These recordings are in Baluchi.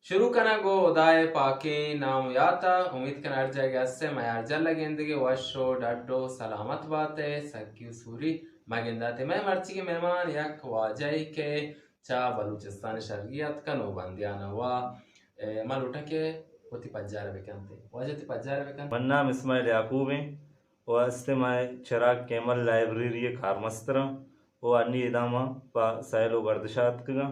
شروع کناں گوں ہدائے پاکیں نام و یات ءَ۔ امید کناں ہر جاگہ ہستئے میار جل ءَ گندگے وش و ڈڈ و سلامت باتئے، سکی و سوری مگنداتئے۔ مئے مرچیگیں مہمان یک واجہے کہ چہ بلوچستان شرقی اتکہ نوبندیان ءَ و، اے، ما لوٹاں کہ وتی پجار ءَ بکنت۔ واجہ وتی پجار ءَ بکنت۔ من نام اسماعیل یعقوب ایں و ہستیں مئے چراگ کیمل لائبریری ءِ کارمستراں و انی ادا ما پہ سیل و گردش ءَ اتکگاں۔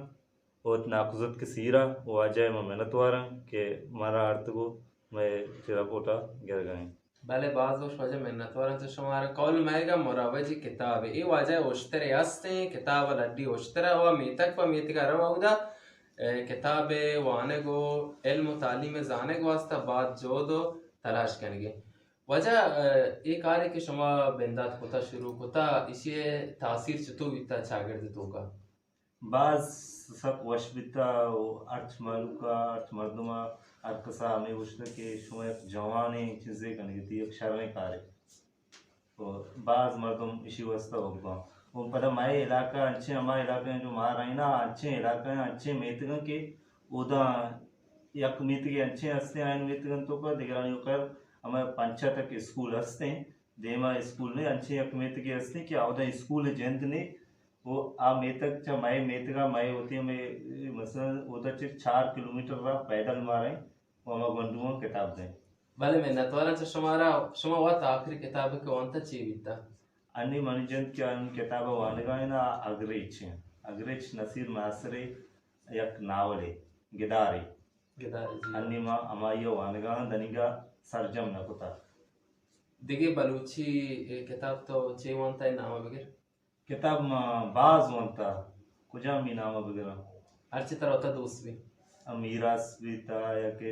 وت ناکوزتک سیرا واجہ ءِ ما منتواراں کہ مارا آرتگ و مئے چہ رپورٹ ءَ گرگ ءَ انت۔ بلے باز وش واجہ، منتواراں چہ شمارا۔ قول مئیگ ءَ مروجی کتابے، اے واجہ ءِ اشترے ہستیں، کتاب ءَ لڈی اشتر ءَ و میتگ پہ میتگ ءَ رو اودا، اے، کتاب ءِ وانگ و علم و تعلیم ءِ زانگ واسطہ باز جہد و تلاش کنگے۔ واجہ، اے، اے کارے کہ شما بندات کتا، شروع کتا، ایشی ءِ تاثیر چطور بیتا چاگرد ءِ توکا؟ باز سک وش بیتا و ہرچ مہلوک ءَ، ہرچ مردم ءَ، ہر کس ءَ ہمے گوشتہ کہ شما یک جوانیں چیزے کنگے، یک شریں کارے۔ و باز مردم اشی واسطہ اگباں۔ و پدا مئے علاقہ انچیں، ہما علاقہ ہیں جو ما رہنا، انچیں علاقہ ہیں، انچیں میتگاں کہ اودا یک میتگے انچیں ہستیں، آئین میتگاں تو کا دگرانی اوپر ہمیں پنچا تک اسکول ہستیں۔ دیما اسکول نے، انچیں یک میتگے ہستیں کہ اودا اسکول جند نے۔ و آ میتگ چہ مئے میتگا، مئے ہوتی ہمیں، مثلاً اودا چہ چار کلومیٹر را پیدل ماریں و ہما گونڈواں کتاب دیں۔ بلے منتواراں چہ شمارا، شما وت آخری کتاب کہ وانتا چی بیتا؟ انی منی جند کہ ان کتاب وانگا ہیں نا، اگریچ ہیں۔ اگریچ نصیر ناصر یک ناولے، گدارے۔ گدارے، جی۔ انی ما ہمائی وانگا ہیں، دنیگا سرجم نہ کتا۔ دگہ بلوچی کتاب تو چے وانتا ہے، نام بگر؟ کتاب ما باز وانتا، کجامی نام بگراں؟ ہرچی ترا وتا دوست بی۔ آ میراث بیتا یا کہ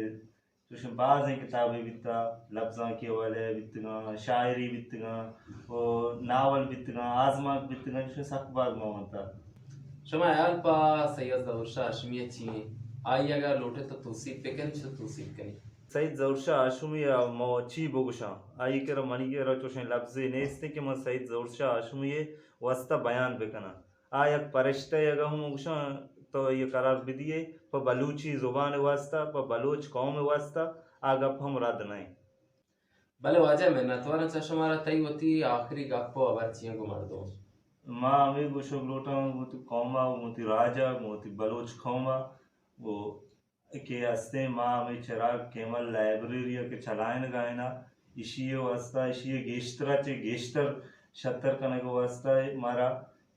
چوشیں بازیں کتابے بیتا، لبزانکی حوالہ بیتگاں، شاعری بیتگاں، و ناول بیتگاں، آزمانک بیتگاں، چوشیں سک باز ما وانتا۔ شما حیال پہ سید ظہور شاہ ہاشمی ء چی ایں؟ آئی اگاں لوٹے تو توصیف بکن، چو توصیف کنی؟ سید ظہور شاہ ہاشمی ء ما چی بگوشاں؟ آئی کرا، منی کرا چوشیں لبزے نیست کہ من سید ظہور شاہ ہاشمی ء واسطہ بیان بکناں۔ آ یک پرشتہ ء اگاں ہم گوشاں تو یہ قرار بدیے، پہ بلوچی زبان ء واسطہ، پہ بلوچ قوم ء واسطہ آ گپ ہم رد نہ انت۔ بلے واجہ، منتواراں چہ شمارا۔ تئی وتی آخری گپ و ہبر چی انت گوں مردم؟ ما ہمے گوشگ لوٹاں گوں وتی قوم ء، گوں وتی راج ء، گوں وتی بلوچ قوم ء، و کہ ہستیں ما ہمے چراگ کیمل لائبریری ء کہ چلائینگا ایں نا، ایشی ء واسطہ، ایشی ء گیشتر ء چہ گیشتر شتر کنگ ء واسطہ مارا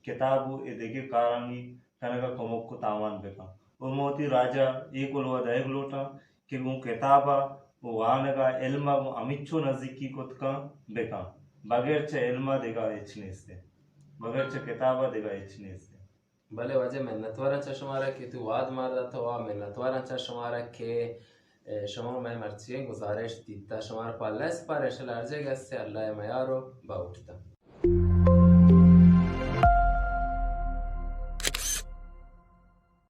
کتاب و اے دگہ کارانی کنگ ء کمک و تاوان بکن۔ و ما وتی راج ء اے کلوہ دئیگ لوٹاں کہ گوں کتاب ء و وانگ ء علم ء گوں ہمینچو نزیکی کت کن بکن۔ بغیر چہ علم ء دگہ ہچ نیست انت۔ بغیر چہ کتاب ء دگہ ہچ نیست انت۔ بلے واجہ، منتواراں چہ شمارا کہ تو واد مار داتا، و منتواراں چہ شمارا کہ، اے، شما مئے مرچیگیں گزارش دیتا۔ شمارا پہ اللہ سپاریں، انشاءاللہ ہر جگہ ہستے اللہ ء میار و باہوٹ تا۔